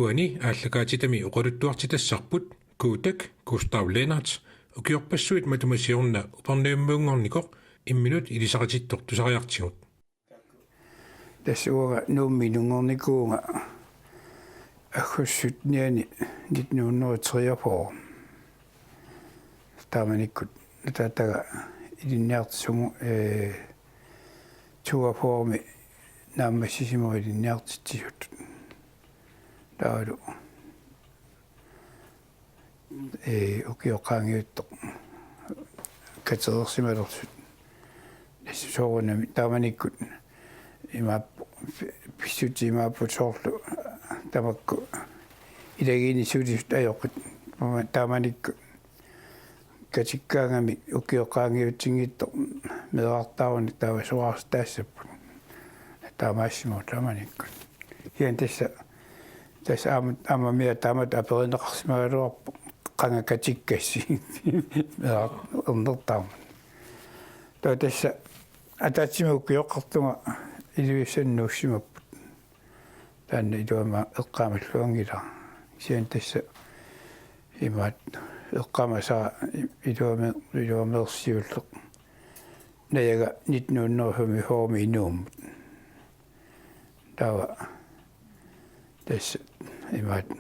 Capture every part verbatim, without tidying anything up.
Uani aallakaatitami oqaluttuartitassarput Kuutak Gustav Lennert ukiorpassuit matuma siorna Upernavimmiunngornikoq imminut ilisaqatittoq tusariartigut. Tassa uanga Nuummi inunngornikuuvunga aggustip syttenianni nitten hundrede og treogfyrre. Taamanikkut ataataga ilinniartitsisut, eh, toogfyrremi naammassisimavoq ilinniartitsisut. Taavalu, eh, ukioq qaangiuttoq katereersimalersut. Tassa soorunami taamanikkut imaappoq, pi-, pissutsit imaapput soorlu tamakku ilagiinni sulisut ajoqit. Taamanikkut katikkaangamik ukioq qaangiutsinngitsoq meerartaaruni taava soraarsitassapput. Taamaassimavoq taamanikkut. Kisianni tassa, tassa aamma, aammami taamatut aperineqarsimagaluarpoq qanga katikkassi meeraq ernertaarmat. Taava tassa ataatsimik ukioqartunga Ilulissani nuussimapput. Taanna iluamik eqqaamalluanngilaq. Kisianni tassa imaattoq eqqaamasara iluami-, iluameersiulleq. Najaga nitten hundrede og femogfyrre Nuummut. Taava tassa imaattoq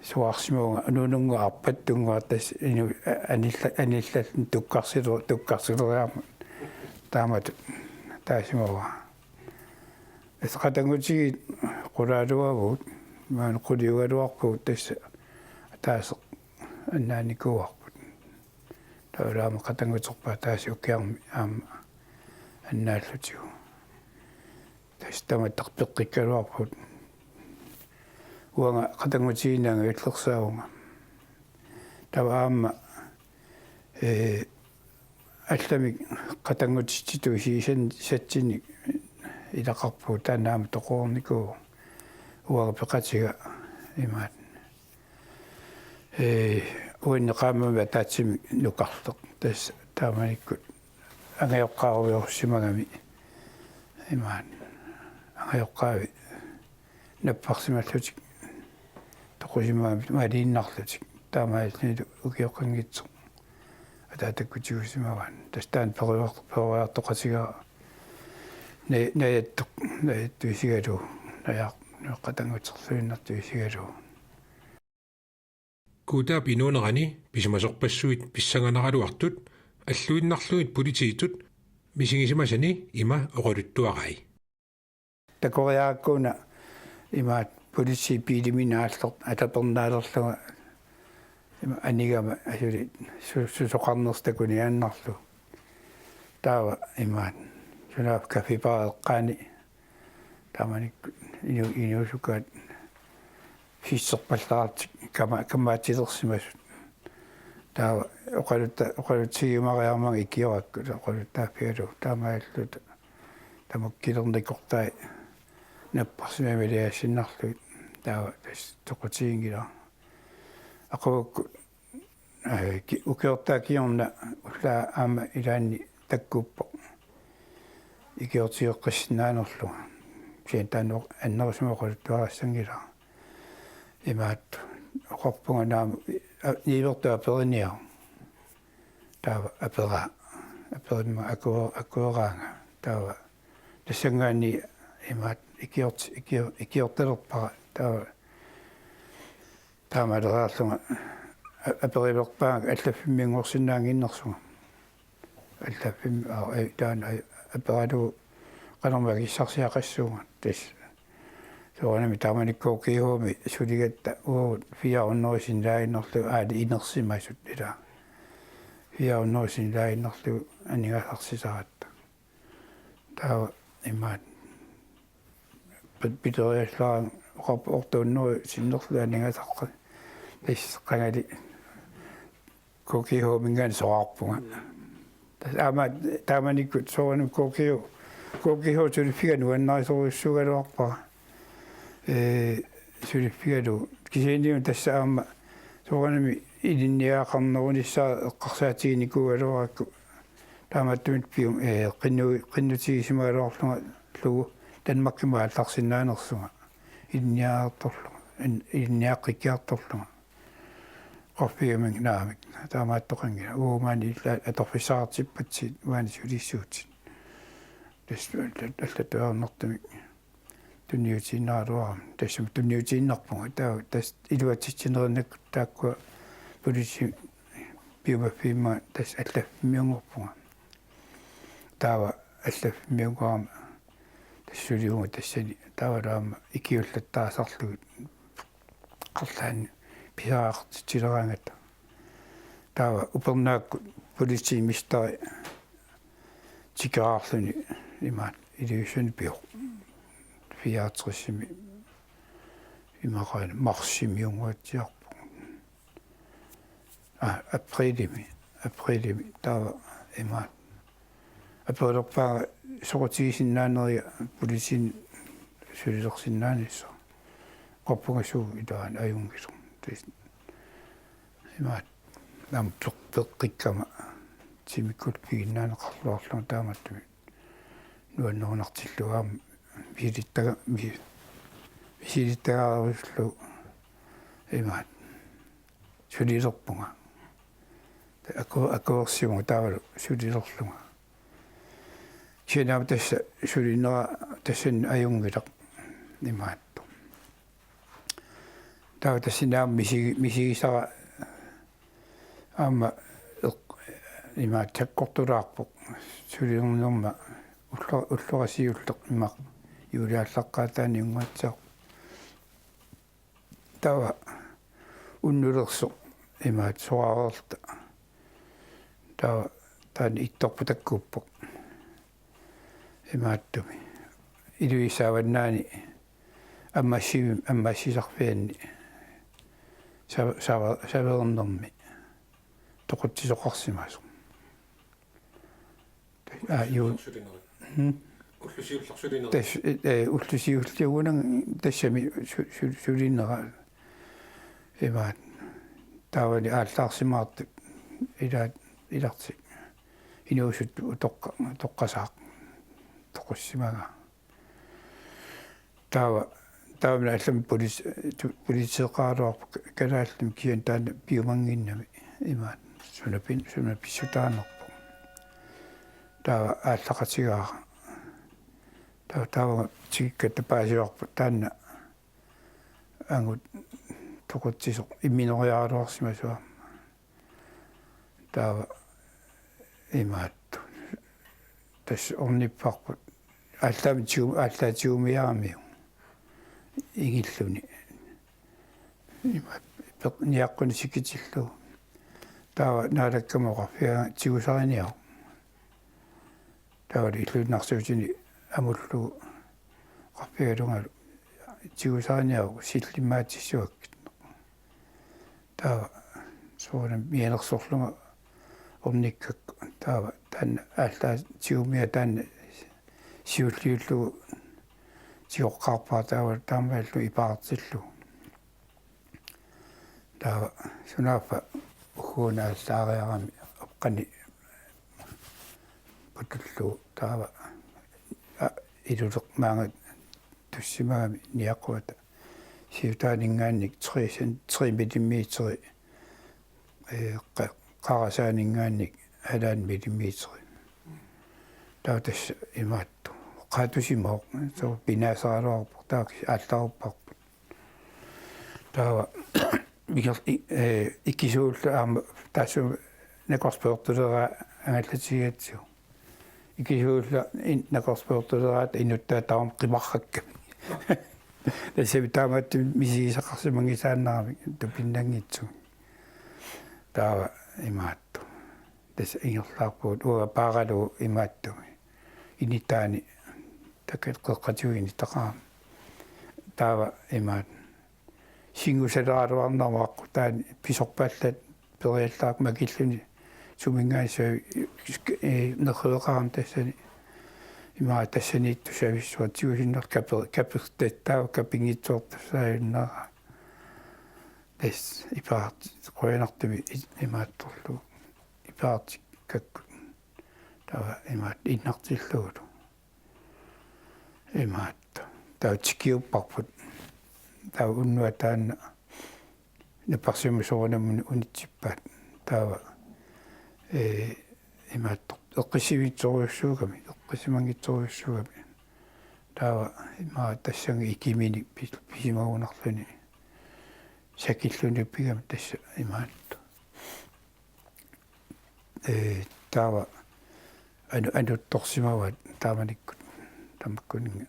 soraarsimavunga nununnguaq arpattunnguaq tassa inu-, anilla-, anillalluni tukkarsilu-, tukkarsileriarmat. Taamatut taasimavunga. Tassa qatanngutigiit qulaaluavugut, maani quliugaluarpugut tassa ataaseq annaanikuuarput. Taavalu aamma qatannguterput ataaseq ukiarmi aamma annaallutigu. Tassa tamatta peqqikkaluarpugut. Uanga qatanngutigiinni angajullersaavunga. Taava aamma, eh, allamik qatanngutitsitut isigisan-, satsinnik ilaqarpugut taanna aamma toqornikuuvoq. Uanga peqatiga imaattoq. Eh, uinneqaamami ataatsimik nukarleq. Tassa taamanikkut angajoqqaarujoorsimagami. Imaattoq. Angajoqqaavi napparsimallutik toqusimagamik maaniinnarlutik. Taamaalillunilu ukioqqanngitsoq ataatakkutigisimavat. Tassa taanna peroriar-, peroriartoqatigaara. Na-, najattoq, najattoq isigalugu. Najaq, qatannguterluinnartoq isigalugu. Kuutaap inuunerani pisimasorpassuit pissanganaraluartut alluinnarlugit politiitut misigisimasani ima oqaluttuarai. Takoriarakku una imaattoq politiit biiliminnut aallertut atapernaalerlunga ima anigama asuli su-, susoqarnersoq takuniaannarlugu. Taava imaattoq sunaaffa kaffipareqqaani taamanikkut inu-, inuusukkaat pisserpallaarlutik kama-, kamaatsilersimasut. Taava oqalutta-, oqalutsigimariarmanga ikiorakkut oqaluttaaffigalugu taamaalilluta tamakku kilernikortai napparsimamik iliassinnarlugit. Taava tassa toqutiginngilara. Aqagukkut, eh, ki-, ukiortaaq kingorna ullaaq aamma ilaanni takkuppoq. Ikiortigeqqissinnaanerlunga. Kisianni taanna oq-, annerusumik oqaluttuarissanngilara. Imaattoq oqarpunga naamik, a-, niuertut aperiniaruk. Taava aperaa. Aperimma aku-, akueraanga. Taava tassanngaanniit imaattoq ikiort-, ikior-, ikiortalerpara. Taava taamaaleriarlunga a-, aperilerpaanga allaffimmiunngorsinnaannginnersunga. Allaffimmi, aa, ai, taanna, ai, aperalugu qanormi akissarsiaqassuunga. Tassa soorunami taamanikkut K G H-mi suligatta uagut fire hundrede sinneqarnerlugit aali inersimasut ilaa. Fire hundrede sinneqarnerlugit aningasarsisaratta. Taava imaattoq pit-, piteriallaarlunga oqarpunga otte hundrede sinnerlugit aningasaqqat. Tassa qangali K G H-minngaanniit soraarpunga. Tassa aamma taamanikkut soorunami K G H, K G H suliffiga nuannarisorujussuugaluarpara. Ee, suliffigalugu. Kisianni tassa aamma soorunami ilinniagaqarnerunissaa eqqarsaatiginikuugaluarakku. Taamaattumik pium-, ee, qinnu-, qinnutigisimagaluarlungalugu Danmarkimut aallarsinnaanersunga. ilinniartorlunga, in-, ilinniaqqikkiartorlunga. Oqarfigaminga naamik, taamaattoqanngilaq. Uagut maani ilaat atorfissaqartippatsigit maani sulissuutit. Tassa allat-, allattuarnartumik tunniutiinnaraluarama. Tassami tunniutiinnarpunga. Taava tassa iluatsitsinerinnakkut taakkua politi piumaffimmanga tassa allaffimmiunngorpunga. Taava allaffimmiunngorama tassa suliuvunga tassani taavalu aamma ikiullattaasarlugit qarlaanni pisariaqartitsileraangata. Taava upernaakkut politimesteri tikeraarluni imaat Ilulissani pioq. Fireogtresimi imaqaana marsimiunnguatsiarpoq. Aa, aprilimi, aprilimi, taava imaat. Aperilerpaanga soqutigisinnaaneriga politiinut sulilersinnaanissaq. Oqarpunga suu ilaanni ajunngisoq. Tassa imaat, naamik peq-, peqqikkama timikkut piginnaaneqarluarlunga taamaattumik. Nuannerunartillugu aamma misilittaga-, mi-, misilittagaarusullugu imaat sulilerpunga. Aku-, akuersimunga taavalu sulilerlunga. Kisianni aamma tassa sulinera tassani ajunngilaq imaattoq. Taava tassani aamma misigi-, misigisara aamma eq-, imaat sakkortulaarpoq sulinerma ullo-, ulloq siulleq imaq juuliallaqqaataaniunnguatsiarpoq. Taava unnulersoq imaat soraarerluta. Taava taanna ittorput takkuuppoq. Imaattumik. Ilulissat avannaani ammassivim-, ammassisarfianni sava-, sava-, saveernermi toqutsisoqarsimasoq. Aa, juu. Ulloq siulleq sulinera. Hmm? Ulloq siulleq sulinera. Tas-, eh, ulloq siulliugunanga tassami su-, su-, sulinera. Imaat. Taavani aallaarsimaartut ilaat, ilartik. Inuusuttut utoqqa-, utoqqasaaq. Toqussimagaa. Taava, taavani allamik polit-, tu-, politeeqaraluarpoq ka-, kalaallimi kisianni taanna piumannginnami imaat suna pin-, suna pissutaanerpoq. Taava aallaqatigaara. Taava, taava tikikkatta paasivarput taanna angut toqutsisoq imminoriaraluarsimasuugami. Taava imaattoq. Tassa ornipparput. Aallaammi tiu-, aallaat tigumiaramiuk. Ingilluni. Ima peq-, niaqquni sikitillugu. Taava Naalakkamut oqarfigaanga tigusariniaruk. Taavalu illuinnarsiutini amullugu oqarfigalungalu tigusariniaruk sillimmaatissavakkit. Taava soorunami mianersorlunga ornikkakku taava taanna aallaat tigumia taanna siulliullugu tigoqqaarpara taava taamaallu ipaartillugu. Taava sunaaffa ugguuna aallaariarami oqqani putullugu taava a-, iluleq maanga tussimagami niaquata siutaaninngaanniit tre cent-, tre millimeteri, eh, qa-, qarasaaninngaanniit halvanden millimeteri. Taava tassa imaattoq. Qaatusimavoq, soorlu pinaasaraluarpoq, taava aallaarupparput. Taava iker-, i-, eh, ikisuullu aamma taassuma nakorspoortuleraa angallatigigatsigu. Ikisuullu in-, nakorspoortuleraata inuttaa tamarmik qimarrakkami. Tassami taamaattumik misigisaqarsimanngisaannaramik tupinnanngitsumik. Taava imaattoq. Tassa ingerlaarpugut uanga paaralugu imaattumik. Initaani takkat qeqqatigut initaqarami. Taava imaat. Singusaleraluarnerma aqqutaani pisorpallat periallaarput makilluni suminngaanniit, eh, nerriveqarami tassani. Imaat tassaniittoq savissuaq tigusinnarlugu kape-, kapertattaava kapinngitsoortussaajunnaraa. Tassa ipaarti-, qujanartumik i-, imaattorlugu. Ipaartikkakkut. Taava imaat innartillugulu. Imaattoq. Taava tikiupparput. taava unnuaq taanna napparsimmavik soorunami unitsippaat. Taava, ee, imaattoq eqqissiviitsorujussuugami, eqqissimanngitsorujussuugami. Taava imaattoq tassannga ikiminik pis-, pisimagunarluni sakilluni pigami tassa imaattoq. Ee, taava anu-, anuttorsimavaat taamanikkut, tamakkuninnga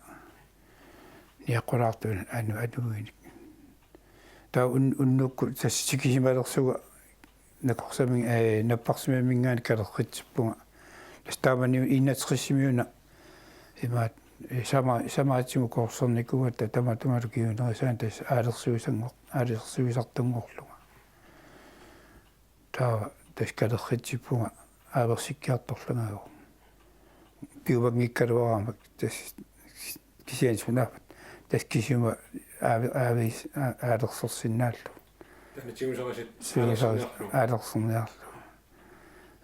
niaqulaartunik anu-, anuinik. Taava un-, unnukkut tassa tikisimalersunga nakorsami-, ee, napparsimmavimminngaanniit kalerritsippunga. Tassa taamani enogtresimiuna imaat, ee, sama-, samaatimut korsernikuugatta tamatumalu kingunerisaanik tassa aalersuisanngor-, aalersuisartunngorlunga. Taava tassa kalerritsippunga aaversikkiartorlunga. Piumanngikkaluaraama tassa kisianni sunaaffa tassa kisima aave-, aavis-, aa-, aalersorsinnaallugu. Taanna tigusarisat. Tigusarisat aalersorniarlugu. Aalersorniarlugu.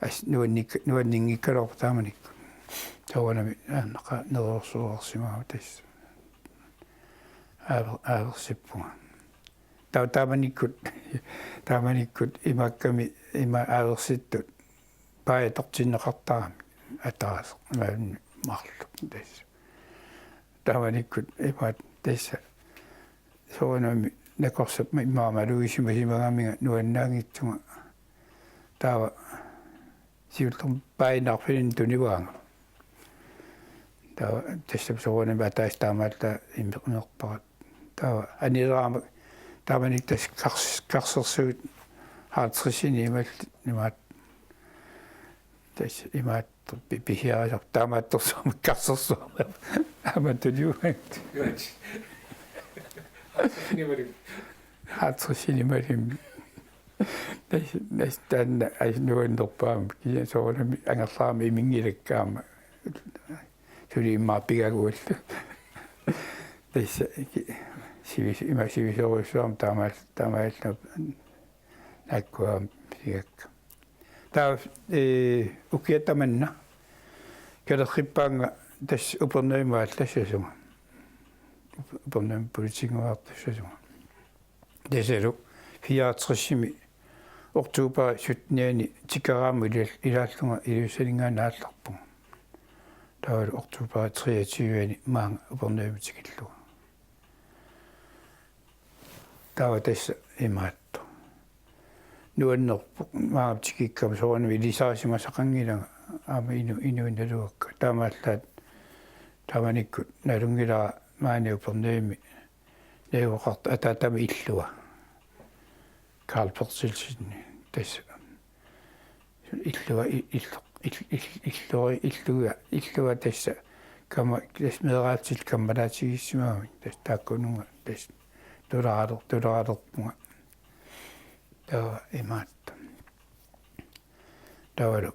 As nuannik-, nuanninngikkaluarpoq taamanikkut. Soorunami aannaqa neriorsuarsimagama tassa. Aaver-, aaversippunga. Taava taamanikkut, taamanikkut imaakkami ima aaversittut paajartortinneqartarami ataaseq imaluunniit marluk tassa. Taamanikkut imaat tassa soorunami nakorsap immaqa malugisimasimagaminga nuannaanngitsunga. Taava siullermik paajartorfinnut tunivaanga. Taava tassa soorunami ataaseq taamaallaat imer-, imerpara. Taava anileraama taamanikkut tassa kars-, karsersuit halvtredsinik imallit imaat. Tassa imaattoq pi-, pisiarisarput taamaattorsuarmik karsersuarmik aamma tunivaanga. Imaat. Halvtredsinik imallit. Halvtredsinik imallit. Tassa, tassa taanna as nuannerpaamik. Kisianni soorunami angerlarama iminngilakka aamma. Suli immaqa pigaguallu. Tassa ki-, sivis-, ima sivisoorujussuarmik taamaal-, taamaallaat naakkua aamma pisigakka. Taava, ee, ukiaq tamanna kalerrippaannga tassa Upernavimmi aallassasunga. Up-, Upernavimmi politiinngorartussasunga. Tassalu fireogtresimi oktober syttenianni tikeraamut ilal-, ilaallunga Ilulissaninngaanniit aallarpunga. Taavalu oktober treogtyveani maanga Upernavimmi tikillunga. Taava tassa imaattoq. Nuannerpoq maanga tikikkama soorunami ilisarisimasaqanngilanga aamma inu-, inuit naluakka. Taamaallaat taamanikkut nalunngilara maani Upernavimmi najugaqartoq ataatama illua. Karl Berthelsen tassa. Illua i-, illu-, ill-, ill-, illua, illua, illua tassa kamma-, tassa meeraatsillu kammalaatigisimagami tassa taakkununnga tassa tularaler-, tularalerpunga. Taava imaattoq. Taavalu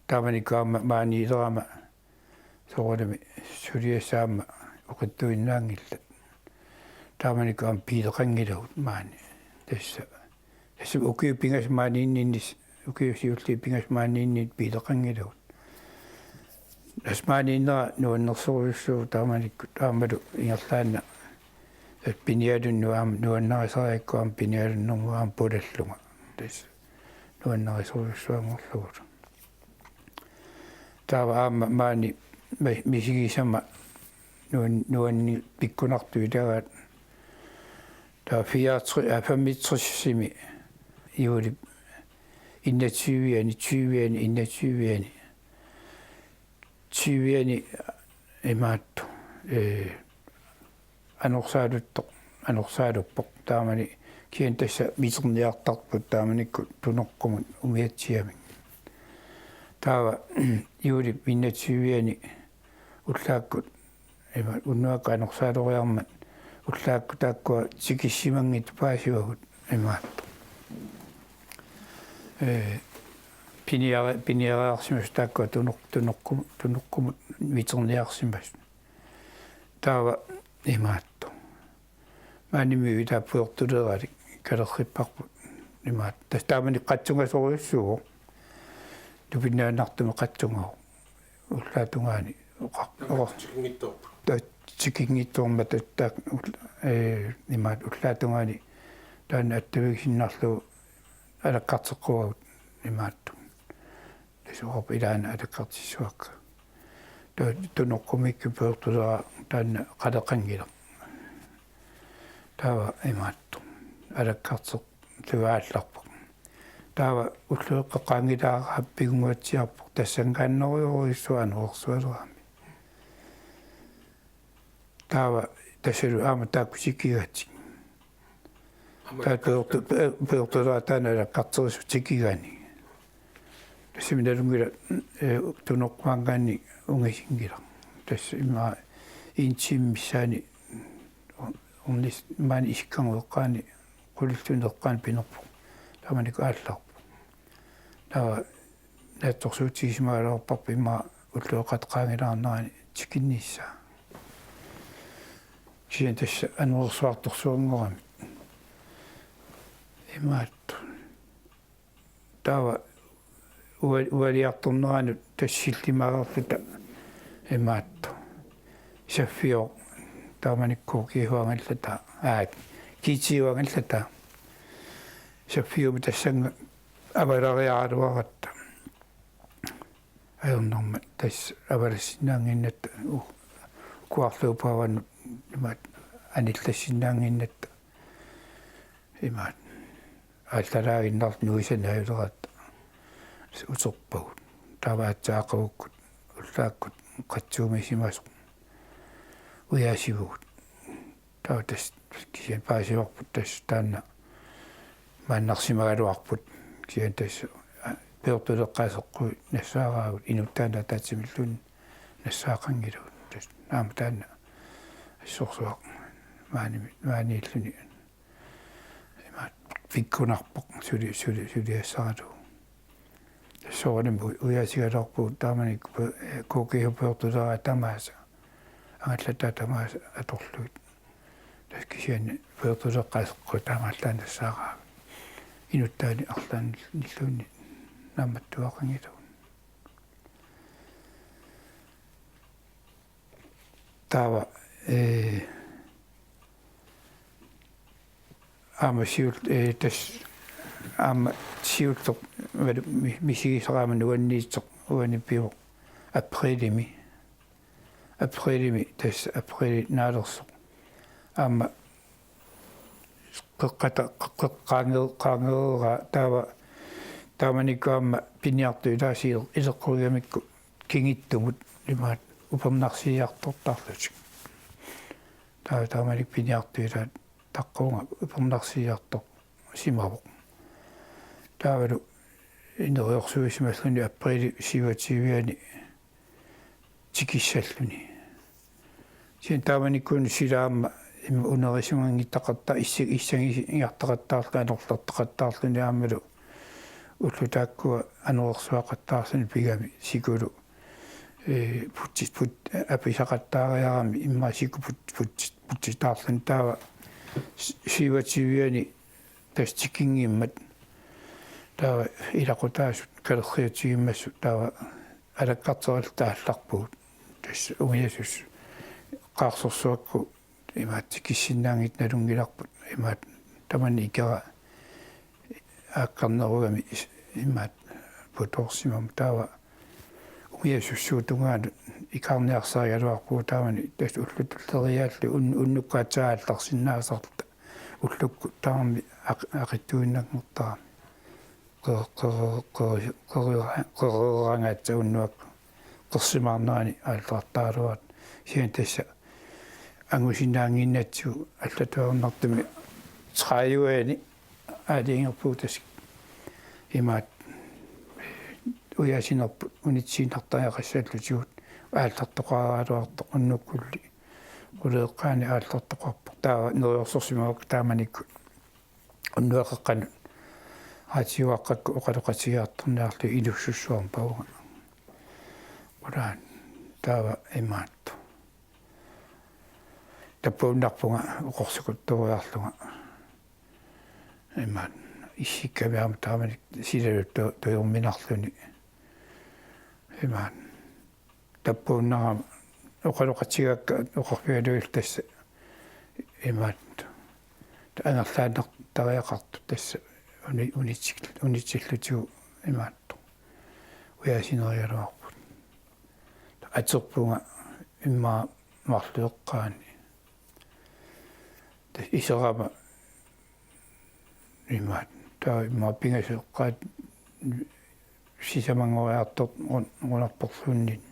taamanikkut aamma maaniilerama soorunami suliassat aamma oqitsuinnaanngillat. Taamanikkut aamma piileqanngilagut maani. Tassa. Tassa ukiut pingasut maaniinninni, ukiut siulliit pingasut maaniinninni piileqanngilagut. Tassa maaniinnera nuannersorujussuuvoq taamanikkut aammalu ingerlaannaq. Tassa pinialunneq aamma nuannarisariaqarpoq aamma pinialunnermut aamma pulallunga. Tassa nuannarisorujussuanngorlugulu. Taava aamma maani ma-, misigisama nuan-, nuanni pikkunartut ilagaat. Taava fireogtres, aa, femogtresimi juulip enogtyveani, tyveani, enogtyveani. Tyveani imaattoq, ee, anorsaaluttoq, anorsaaluppoq. Taamani kisianni tassa miterniartarput taamanikkut Tunorqumut umiatsiamik. Taava juulip enogtyveani ullaakkut, ima, unnuakkut anorsaaloriarmat ullaakkut taakkua tikissimanngitsut paasivagut imaattoq. Ee, piniare-, piniareersimasut taakkua Tunor-, Tunorqum-, Tunorqumut miterniarsimasut. Taava imaattoq. Maanimi ila pujortuleeralik kalerripparput imaattoq. Tassa taamani qatsungasorujussuuvoq. Tupinnaannartumik qatsungavoq. Ullaap tungaani Oqar-, oqar-, tikinngitsoorput. Taava tikinngitsoormat taakku ul-, ee, imaattoq ullaatungaani taanna attavigisinnarlugu alakkarteqquagut imaattoq. Tassa oqarpoq ilaanni alakkartissuakka. Taava Tunoqqumiikkut pujortuleraat taanna qaleqanngilaq. Taava imaattoq alakkarteq tuaallarpoq. Taava ulloqeqqaanngilara pigumaatsiarpoq tassanngaannerujorujussuaq anorersualerami. Taava tassalu aamma taakku tikigatik. Aamma taava pujortu-, pu-, pujortuleraat taanna alakkarterisut tikigaanni. Tassami nalunngilaq, ee, Tunoqquaanngaanniit ungasinngilaq. Tassa immaqa en time missaani ornis maani isikkagut eqqaani qulilluni eqqaani pinerpoq. Taamanikkut aallarpoq. Taava naatsorsuutigisimagaluarparput immaqa ulloqeqqaanngilaarnerani tikinnissaa. Kisianni tassa anorersuartorsuanngoramik. Imaattoq. Taava ua-, ualiartorneranut tassa sillimaareerluta imaattoq. Saffioq taamanikkut K G H-angallata, aa, G T H-angallata. Saffiumik tassannga avalariaraluaratta. Ajornarmat tassa avalassinnaannginnatta u-, ukuarluup paavanut imaattoq anillassinnaannginnatta. Imaattoq. Aallalaaginnarluta nuisanut ajuleratta uterpagut. Taava aatsaat aqagukkut ullaakkut qatsuumisimasoq ujaasivugut. Taava tassa kisianni paasivarput tassa taanna maannarsimagaluarput. Kisianni tassa, aa, pujortuleqqaaseqqui nassaaraagut inuttaanik ataatsimilluunniit nassaaqanngilagut. Tassa aamma taanna assorsuaq maani-, maaniilluni. Imaattoq pikkunarpoq suli-, suli-, suliassaralugu. Tassa soorunami u-, ujaasigaluarpugut taamanikkut pu-, ee, K G H pujortuleraat tamaasa. Angallataa tamaasa atorlugit. Tassa kisianni pujortuleqqaaseqqui taamaallaat nassaaraagut. Inuttaanik arlaannilluunniit naammattuaqanngilagut. Taava, ee, aamma siul-, ee, tassa aamma siulleq malu-, mi-, misigisara aamma nuanniitsoq uani pivoq aprilimi. Aprilimi tassa aprili naalersoq. Aamma qeqqata-, qeqqaange-, qaangereeraa taava taamanikkut aamma piniartut ilaasiit ileqqorigamikku kingittumut imaattoq upernarsiiartortarlutik. Taava taamanikkut piniartut ilaat taqqavunga upernarsiiartorsimavoq. Taavalu neriorsuisimalluni aprili syvogtyve-ani tikissalluni. Kisianni taamanikkuuna sila aamma ima unerisimanngitsoqarta-, issi-, issanngisiartoqattaarluni anorlertoqattaarluni aammalu ullut taakkua anorersuaqattaarluni pigami sikulu, ee, putsi-, put-, apisaqattaariarami immaqa siku put-, putsi-, putsitaarluni taava s-, syvogtyve-ani tassa tikinngimmat. Taava ilaqutaasut kalerriutigimmassuk taava alakkarterilluta aallarpugut. Tassa umiasussat eqqaarsorsuakkut imaattoq tikissinnaanngitsut nalunngilarput imaattoq tamanna ikera aakkarnerugami is-, imaattoq putoorsimammat taava umiasussuup tungaanut ikaarniarsarigaluarpugut taamani tassa ullut tulleriiaallugit un-, unnukkut aatsaat aallarsinnaasarluta ullukkut tamarmik aq-, aqitsuinnanngortarami. Qe-, qe-, qe-, qe-, qereeraangaatsa unnuakkut qersimaarnerani aallartaraluartut. Kisianni tassa angusinnaannginnatsigu allattuarnartumik tredive-ani aalajangerpugut tassa imaattoq ujaasinerput unitsiinnartariaqassallutigu aallartoqaraluartoq unnukkulli quleqqaani aallartoqarpoq taava neriorsorsimavakka taamanikkut unnuap qeqqanut aatiuaqqakku oqaloqatigiartorniarlugit ilussussuarmik pavunga. Qulaani taava imaattoq. Tapuunnarpunga oqorsikuttoriarlunga. Imaattoq issikkami aamma taamani silalu tu-, tujorminarluni. Imaattoq. Tappuunnarama oqaloqatigaakka oqarfigaluillu tassa imaattoq. Angerlaannartariaqartoq tassa uni-, unitsil-, unitsillutigu imaattoq. Ujaasinerigaluarput. Aterpunga immaqa marluk eqqaani. Tassa iserama imaattoq. Taava immaqa pingasut eqqaat sisamanngoriartortut nunarporluunniit.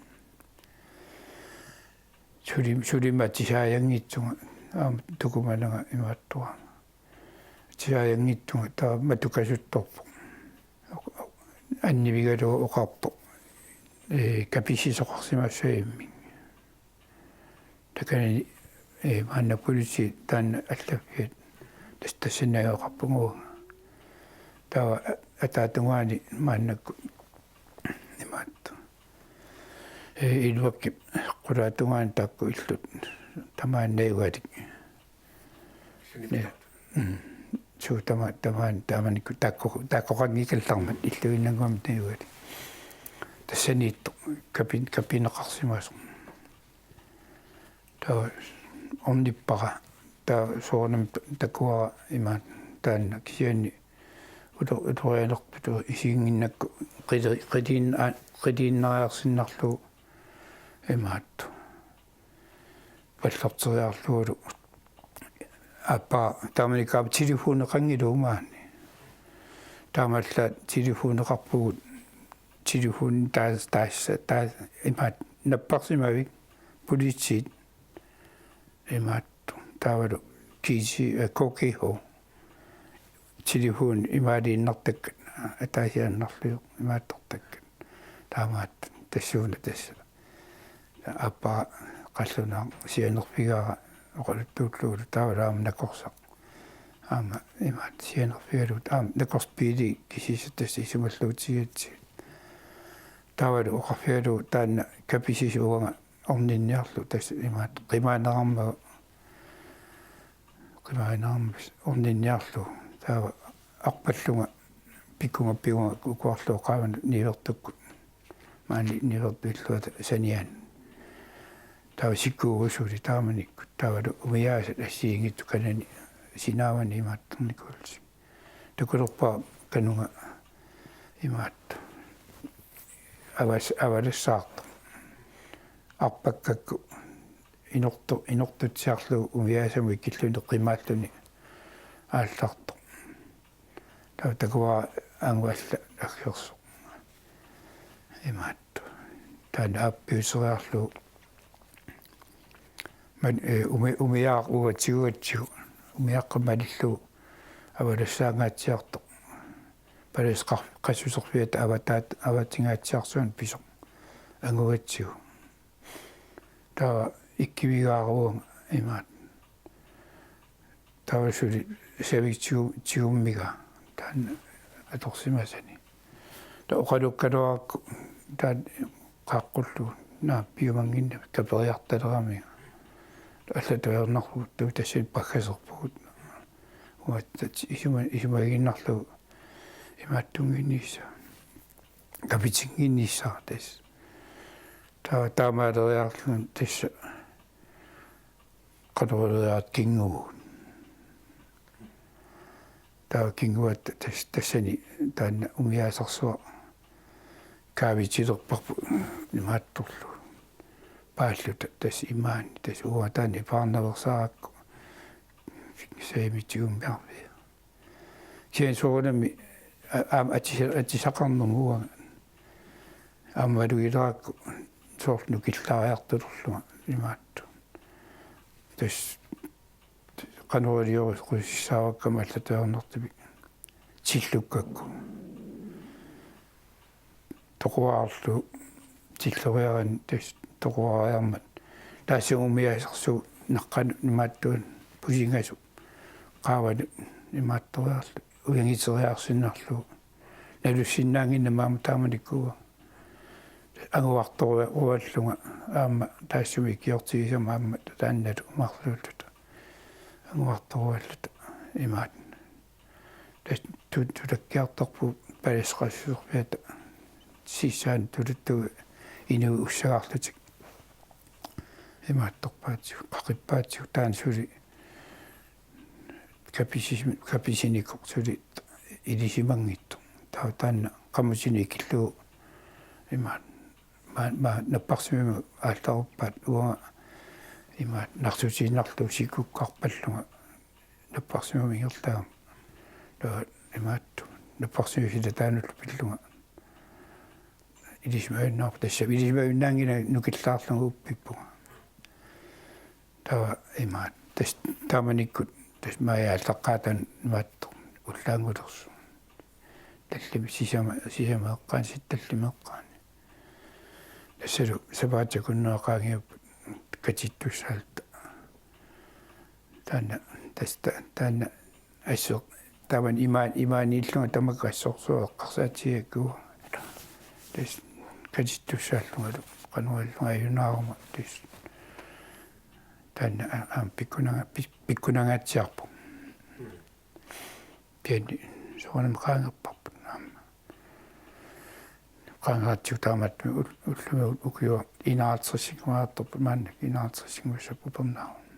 Suli-, sulima atisaajanngitsunga aamma tukumananga imaattuarama. Atisaajanngitsunga taava matukasuttorpoq. Annivigalugu oqarpoq: Ee, kapissisoqarsimassagimmi. Takanani, ee, maanna politiit taanna allaffiat tas-, tassanngajaqqaarpunga. Taava a-, ataatungaani maannakkut imaattoq. Ee, iluakkip qulaatungaani taakku illut tamaani najugalik. Ee, mm, suu tama-, tamaani, taamanikkut taakku-, taakkoqanngikkallarmat illuinnannguamik najugalik. Tassaniittoq kapin-, kapineqarsimasoq. Taava ornippara. Taava soorunami ta-, takuara imaattoq taanna kisianni uto-, utorialerput isiginnginnakku qili-, qiliin-, aa, qiliinnariarsinnarlugu imaattoq. Pallorteriarlugulu. Aappaa taamanikkut aamma telefoneqanngilagut maani. Taamaallaat telefoneqarpugut. Telefoni taas-, taas-, taas-, imaattoq napparsimavik politiit. Imaattoq taavalu G T, eh, K G H. Telefoni imaaliinnartakkat, ataasiaannarlugu imaattortakkat. Taamaattoq tassuuna tassa. Aappaa qallunaaq sianerfigaara oqaluttuullugulu taavalu aamma nakorsaq. Aamma imaattoq sianerfigalugu aamma nakorsaq biili kisiisa tassa isumalluutigigatsigit. Taavalu oqarfigalugu taanna kapissisuugama orninniarlugu tassa imaattoq qimaanerarmagu, qimaanerarmagu orninniarlugu. Taava arpallunga pikkunga pigunga ukuarlugu qaavanut niuertukkut. Maani niuertut illuata saniani. Taava sikkuugut suli taamanikkut. Taavalu umiaasat assigiinngitsut kanani sinaavani imaattornikuullutik. Takulerpara kanunga imaattoq. Avas-, avalassaartoq. Arpakkakku inortu-, inortutsiarlugu umiaasamut ikilluni qimaalluni aallartoq. Taava takuara angualla aggersoq. Imaattoq. Taanna aappiuseriarlugu. Man, eh, umi-, umiaaq uatsiuatsiu. Umiaqqat malillugu avalassaangaatsiartoq. Palasseqar-, qassuserfiata avataat-, avatingaatsiarsuanut pisoq. Anguatsiu. Taava ikkivigaaruanga imaattoq. Taava suli savitsigu-, tigummigaa taanna atorsimasani. Taava oqalukkaluarakku taanna qaaqqullugu naak piumannginnami kaperiartaleramiga. Taava allatut ajornarlugu tassani paggaserpugut. Uatsat isuma-, isumagiinnarlugu imaattunnginnissaa. Kapitinnginnissaa tassa. Taava taamaaleriarluni tassa qanoq ilileriarluta kinguvugut. Taava kinguatta tas-, tassani taanna umiaasarsuaq kaavitilerparput imaattorlugu. Paalluta tassa imaani tassa uanga taanna ipaarnaveersaarakku saamitigummiarpia. Kisianni soorunami a-, aamma atisa-, atisaqarnermut uanga. Aamma malugilerakku soorlu nukillaariartulerlunga imaattoq. Tassa qanoq iliorusissaavakka aamma allatut ajornartumik tillukkakku. Toquarlu tilloriarani tassa toquariarmat. Taassuma umiaasarsuup naqqanut imaattuanut pusingasoq. Qaavanut imaattoriarlugu. Ujangiteriarsinnarlugu. Nalussinnaannginnama aamma taamanikkut. Anguartoruallunga aamma taassuma ikiortigisama aamma taannalu marluulluta. Anguartorualluta imaat. Tassa tu-, tulakkiartorpugut palasseqassuserfiata sissaanut tuluttugut inuit ussagarlutik imaattorpaatsigut, qaqippaatsigut, taanna suli kapisisi-, kapisinikut suli ilisimanngitsoq. Taava taanna qamutinut ikillugu imaat, maa, maa, napparsimmavimmi aallaruppaat uanga imaat narsutiinnarlugu sikkukkarpallunga napparsimmavimmi ingerlaannaq. Taava imaattoq napparsimmavimmi silataanullu pillunga. Ilisimavinnaarpoq, tassa ilisimavinnaanngilanga nukillaarlunga uppippunga. Taava imaat, tassa taamanikkut tassa maajaallaqqaataani imaattoq ullaanngulersoq. Tallim-, sisama-, sisameeqqaani, sit tallimeeqqaani. Tassalu sapaatip akunnerani qaangiupput katittussaalluta. Taanna, tassa ta-, taanna assut, taamani imaan-, imaaniillunga tamakku assorsuaq eqqarsaatigigakku. Tassa katittussaallungalu, qanuallunga ajunaaruma tassa. Taanna a-, aamma pikkunanga-, pik-, pikkunangaatsiarpoq. Piani soorunami qaangerparput aamma. Qaangeratsigu taamaattumik ul-, ullumi ukiut enoghalvtredsinnguartarput, maannakkut enoghalvtredsinnguassapput upernaaruni.